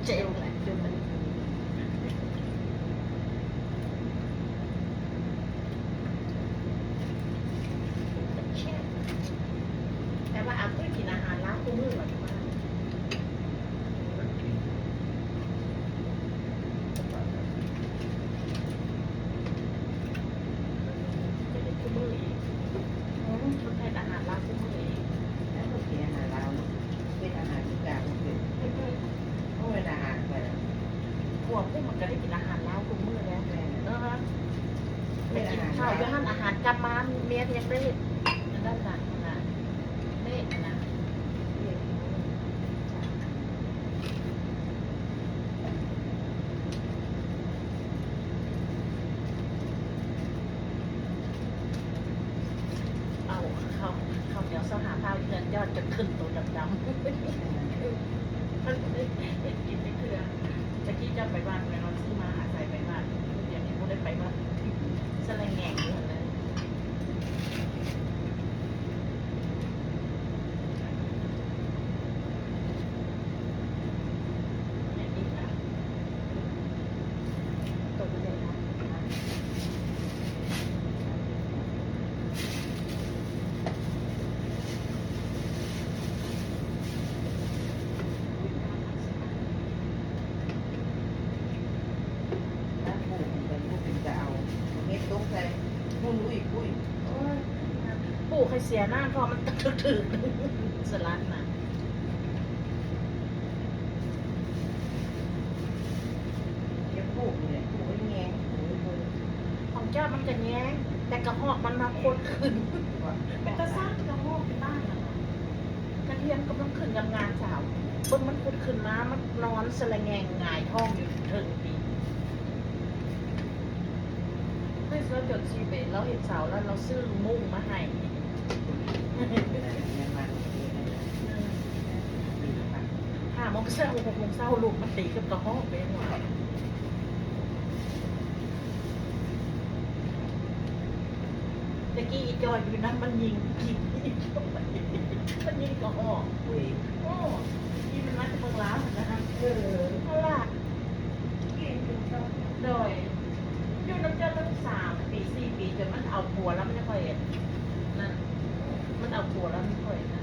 ເຈັບແຫຼະ ແຕ່ວ່າອາເຄີຍກິນອາຫານລາວຄູ່ມື້ຫວາ? ຈະເຮັດຄູ່ມື້ອີກ ອືມ ເພິ່ນເຮັດອາຫານລາວຄູ່ມື້ອີກ ແລ້ວເພິ່ນກິນອາຫານລາວເນາະ ເຮັດອາຫານຄືການເພິ່ນ ໂອ້ຍ ອາຫານຂ້ອຍນະ ພວກເພິ່ນມັນກໍໄດ້ກິນອາຫານລາວທຸກມື້ແລ້ວ ແມ່ນ ເອີ ໄປກິນເຂົ້າຢູ່ຫັ້ນ ອາຫານກັບມາ ເມຍກໍຍັງໄດ້ອັນນັ້ນນະ ເລກນະ ເອົາເຂົ້າ ເຂົ້າໜຽວຊາວຫ້າພ້າວເຮືອນຍອດຈົນຂຶ້ນໂຕດຳໆ ເພິ່ນບໍ່ໄດ້ເຮັດກິນຈັກເທື່ອ ແຕ່ກີ້ຈະໄປວັດແມ່ນວ່າ ຊື້ມາອາໄສໄປວັດ ດຽວນີ້ບໍ່ໄດ້ໄປວັດ ສະແລງແງງຢູ່ຫັ້ນແຫຼະ. ປູກໃຫ້ເສຍນ້ຳ ເພາະມັນຖືກໆ ສະຫຼັດນະ. ຂອງເຈົ້າມັນກະແຍງ ແຕ່ກະຮອກມັນມາຄົດຂຶ້ນ ເປັນຕາສ້າງກະຮອກຢູ່ບ້ານຫັ້ນນະ ກະທຽມກຳລັງຂຶ້ນງາມໆ ສາວ ເບິ່ງມັນຄົດຂຶ້ນມາ ມັນນອນສະລະແງງຫງາຍທ້ອງຢູ່ເທິງປີ ເຮີ້ຍ ລາວຈົນຊີເບ ລາວເຫັນສາວລາວ ລາວຊື້ມຸ້ງມາໃຫ້. ຫ້າໂມງເຊົ້າ ຫົກໂມງເຊົ້າ ລູກມັນຕີກັບກະຮອກເດ້ຫວາ. ແຕ່ກີ້ອີ່ຈ່ອຍຢູ່ນຳມັນຍິງ ອີ່ຈ່ອຍ ມັນຍິງກະຮອກ. ໂອ້ຍ ອີ່ມັນມາແຕ່ເມືອງລາວຫັ້ນນະ. ເອີ ເອົາລະ ໂດຍ ຢູ່ນຳເຈົ້າຕັ້ງສາມປີ ສີ່ປີ ຈົນມັນເອົາຜົວແລ້ວມັນຈັ່ງຄ່ອຍນັ້ນ ມັນເອົາຜົວແລ້ວມັນຄ່ອຍນັ້ນ.